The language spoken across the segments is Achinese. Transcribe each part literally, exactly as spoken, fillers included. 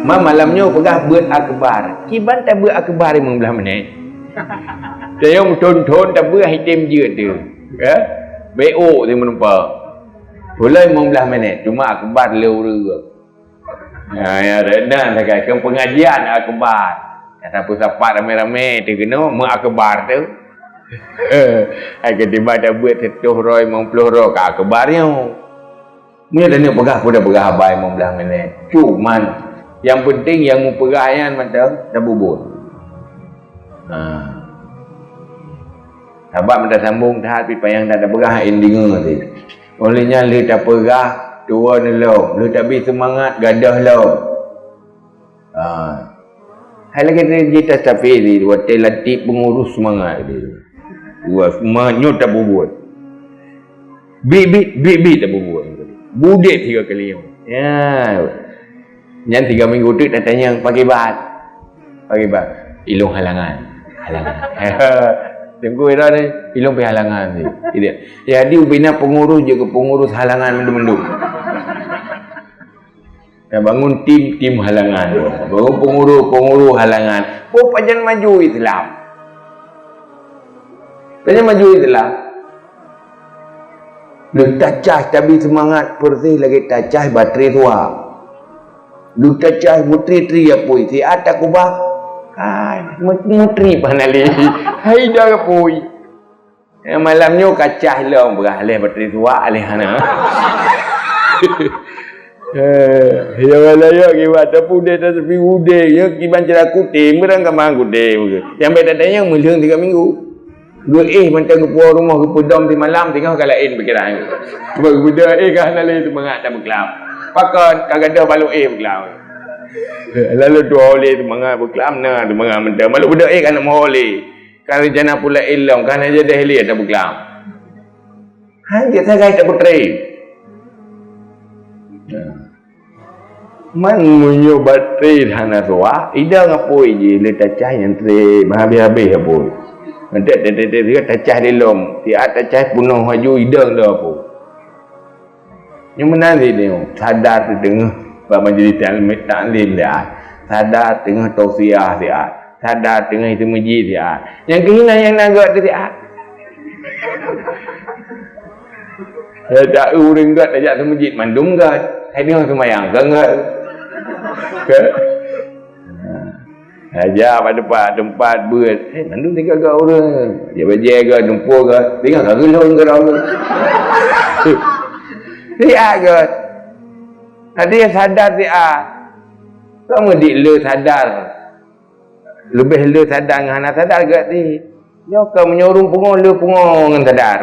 Ma malam nyoe peugah beuet akbar. Kiban tabeuet akbar limong blaih minét. Tayong thon-thon tabeuet item jeuet tu. Ya? B O tu meunumpa. Pulai limong blaih minét, cuma akbar le ureueng. Ha, ya, dan sagai keu pengajian akbar. Kata peusapat ramé-ramé tu keunoe meu akbar tu. Hai ketimbang tabeuet sitoh droe, limong ploh droe ka akbar nyoe. Meunyoe taneuk peugah, peue tapeugah haba limong blaih minét. Cuman, nyang penting nyang mupeugah nyan mantong tabubuet. Ha. Sabab meutasambong that pih panyang that tapeugah indeungoe teuh. Oleh nyan lheueh tapeugah tuwö neulom, lheueh tabi seumangat gadôh lom. Ha. Hai lagèe jih tasape di watèe lantik peungurus seumangat di. Wah, seumangat nyoe tabubuet. Bit-bit, bit-bit tabubuet. Budek tiga kali nyoe. Ya. Nyan tiga minggu teuk tatanyong pakiban. Pakiban. Ilong halangan. Halangan. Teungku Ira ni, ilong pih halangan ni. Jadi ubena pengurus je ke pengurus halangan mendung-mendung. Dah bangun tim, tim halangan. Bangun pengurus, pengurus halangan. Oh, pajan maju Islam. Pajan maju Islam. Leuh tacah tabi seumangat persis lagèe tacah batri tuha. Leuh tacah meutri-tri apui, siat takubah. Hai, meutri-tri panali. Hai dah apui. Ya, malam nyoe kacah lom beurah leh batri tuha leh hana. Eh, ya Allah ya kiban tapi udeh tapi udeh ya kiban cara kutem berang ka mang kutem. Yang beda tanya meulheueng tiga minggu. Geuéh mantong geupuwoe rumoh geupeudong di malam teungoh ka laén pikiran. Geupeudong éh ka hana lé seumangat dan beuklam. Pakon ka gadoh balok éh beuklam. Lalu dua oleh seumangat beuklam na seumangat mantong. Balok beudong éh ka na moh oleh. Ka rencana pula ilong ka na jadi lé ada beuklam. Hai dia sagai tak beutri. Man meunyoe batri hana suah, idang apui jih lé tacah nyang treb habéh-habéh apui. Nanti tete-tete tacah di lom, siat tacah punoh laju idang dah apui. Nyoe meunan di nyoe, sadar teudeungoh bak majlis taklim, taklim siat. Sadar teungoh tausiah siat. Sadar teungoh itu meuji siat. Nyang keuhina nyang na gèt teusiat. Hai tak ureueng gèt tajak seumeujit mandum gèt. Hai nyoe seumayang kan gèt. Raja pada tempat tempat beuet. Eh, mandum tiga gèt ureueng. Dia bajai gèt, dumpo gèt. Tinggal ka geulon gèt ureueng. Siat gèt. Tadi sadar siat. Kamu di le sadar. Leubeh le sadar ngon hana sadar gèt di. Nyoe ka meunyoe ureueng pungo le pungo ngon sadar.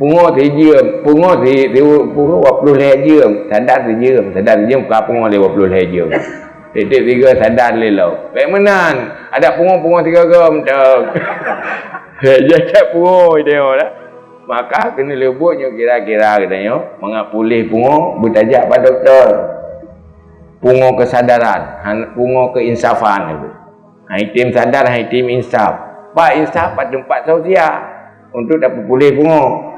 Pungo sijeuem, pungo si, si pungo dua puluh lhèe jeuem, sadar sijeuem, sadar sijeuem ka pungo lé dua puluh lhèe jeuem. Tiep-tiep tiga sadar lé lom. Bèk meunan, ada pungo-pungo tiga gom dong. Jajak pungo dia dah. Maka keuneuk leubuet nyoe kira-kira geutanyoe mangat puléh pungo beutajak bak dokto. Pungo keusadaran, han, pungo keuinsafan itu. Hai tim sadar, hai tim insaf. Pak insaf pat teumpat sosial untuk tapeupuléh pungo.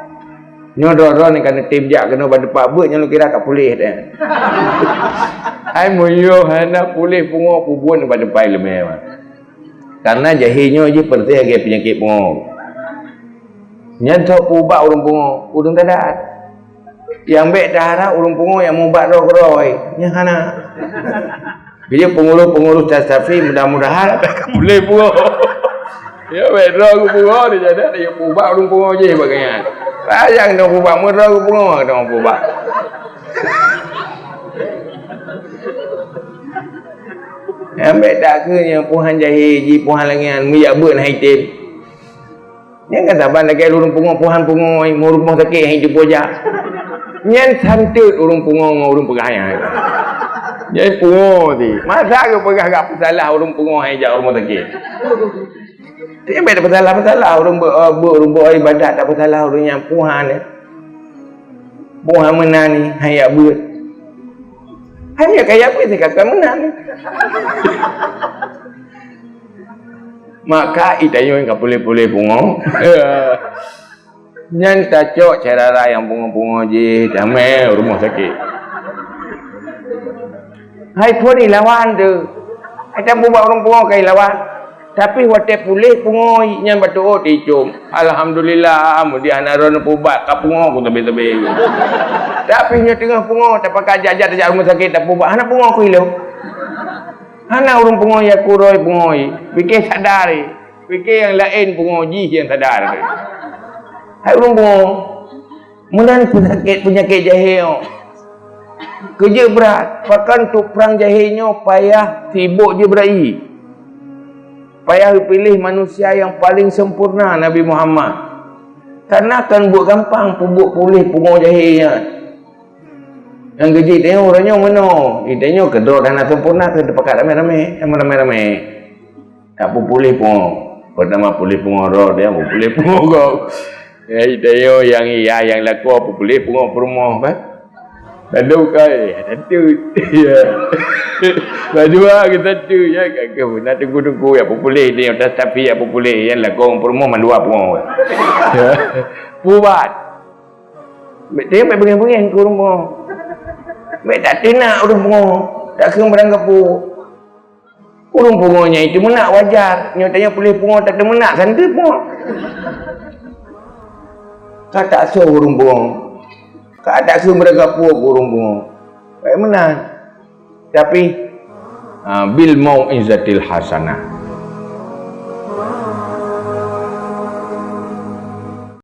Nyoe droe-droe nyang ka neutem jak keunoe bak teumpat beuet nyoe lôn kira ka puléh deh. Hai meunyoe hana puléh pungo peubuet bak teumpat leumeh. Karena jahé nyoe jih persis lagèe peunyakét pungo. Nyan sok peuubat ureueng pungo, ureueng tadat. Nyang bèk taharap ureueng pungo nyang mubat droe keudroe, nyan hana. Jadi pengurus-pengurus tasafri mudah-mudahan puléh pungo. Ya bèk droe keu pungo dijadah dia peuubat ureueng pungo jih bak nyan. Sayang dong peuubat meudroe keu pungo dong peuubat. Nyang bèk takheun nyang puhan jahé jih puhan lagèe nyan meujak beuet hai tem. Nyan kan saban lagèe ureueng pungo puhan pungo meurumoh sakét hai jumpa jak. Nyan santeut ureueng pungo ngon ureueng peugah nyan. Nyan pungo ti. Masa geupeugah gak peusalah ureueng pungo hai jak rumoh sakét. Tapi bèk tapeusalah-peusalah ureueng beu, beu, ureueng beu ibadat tapeusalah ureueng nyang puhan. Puhan meunan ni, hai jak beuet. Hai jak kaya beuet sikaka meunan ni. Maka itanyoe ka puléh-puléh pungo. Nyan tacok cara raya nyang pungo-pungo jih, damé rumoh sakét. Hai phon ilawan tu. Hai tapeubat ureuëng pungo ka ilawan. Tapi watée puléh pungo nyan bacut icom. Alhamdulillah, mudiah na droeneuh peubat ka pungo ku sabe-sabe. Tapi nyoe teungoh pungo tapakat jak-jak tajak rumoh sakét tapeubat hana pungo ku ilong. Hana ureuëng pungo ya kuroi pungo. Pike sadar. Pike nyang laén pungo jih nyang sadar. Hai ureuëng pungo. Meunan penyakit-penyakit jahé nyoe. Keujeuet brat, pakon tuprang jahé nyoe payah sibok Jibril. Payah geupiléh manusia nyang paleng sempurna Nabi Muhammad. Karena kan buet gampang peubuet puléh pungo jahé nyan. Nyang geujik tanyoe uroe nyoe meunoe, di tanyoe keudroe dan sempurna keu teupakat ramé-ramé, ramé-ramé. Nak peupuléh pungo. Pertama puléh pungo droe dia, peupuléh pungo gob. Ya, tanyoe nyang iya nyang lakoe peupuléh pungo peurumoh kan. Lalu kai, tentu. Ya. Badua ke tentu ya, kakak nak tunggu-tunggu ya peupuléh dia, tapi ya peupuléh yang lakoe peurumoh mandua pungo. Ya. Pubat. Bèk teurimong bèk beungéh-beungéh keu ureuëng pungo. Bèk tak teunak ureuëng pungo. Tak keu barang gapu. Ureuëng pungo nyan itu meunak wajar. Nyoe tanyoe puléh pungo tak teumeunak kan teu pungo. Ka tak soe ureuëng pungo. Ka tak keu barang gapu keu ureuëng pungo. Bèk meunan. Tapi ha, bil mau'izatil hasanah.